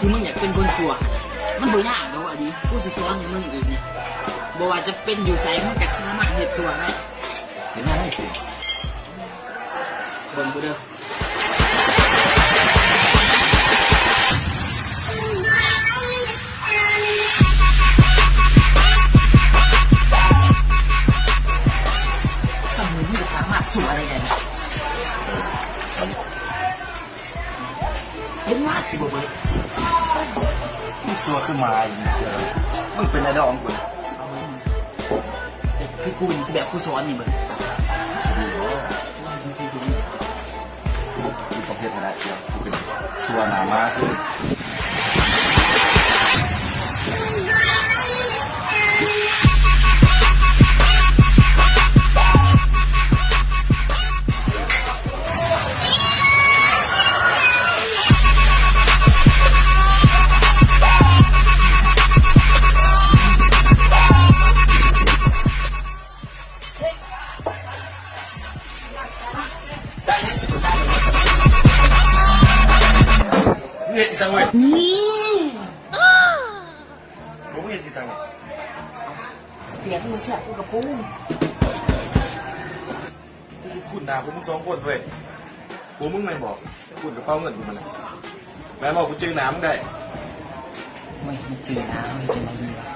ທີ່ມຶງຢາກເປັນຄົນຊົ່ວ ມັນບໍ່ຍາກດອກ ວ່າດີ ກູຊິສອນໃຫ້ມຶງອີກນີ້ ບໍ່ວ່າຈະເປັນຢູ່ໃສ ມຶງກໍສາມາດເຮັດຊົ່ວໄດ້. ເຮັດຫຍັງໃຫ້ຊົ່ວ? ເບິ່ງກູເດີ. ສ່ຳນີ້ມຶງກໍສາມາດຊົ່ວໄດ້ແລ້ວ. ເຫັນວ່າຊິບໍ່ເບິດ ມຶງຊົ່ວຄືໝາອີກ ມຶງເປັນໄອດອລຂອງກູ. ເຮັດຄືກູນີ້ ແບບກູສອນນີ້ເບິ່ງ ຊິດີບໍ່? ກູຕ້ອງເຮັດໃຫ້ໄດ້ ກູເປັນຊົ່ວໜ້າໝາຄື. ມຶງເຮັດອີ່ສັງເວີຍ? ບໍ່ ມຶງເຮັດອີ່ສັງນີ້? ປຽກ ມຶງແຊບ ກູກະປຸງ. ກູຄຸ້ນໜ້າພວກມຶງສອງຄົນເວີຍ. ພວກມຶງແມ່ນບໍ່? ປຸ້ນກະເປົາເງິນກູຫັ້ນນະ ແມ່ນບໍ່? ກູຈື່ໜ້າມຶງໄດ້. ໂອ້ຍ ມັນຈື່ໜ້າເຮົາເຮັດຈັ່ງໃດດີວະ?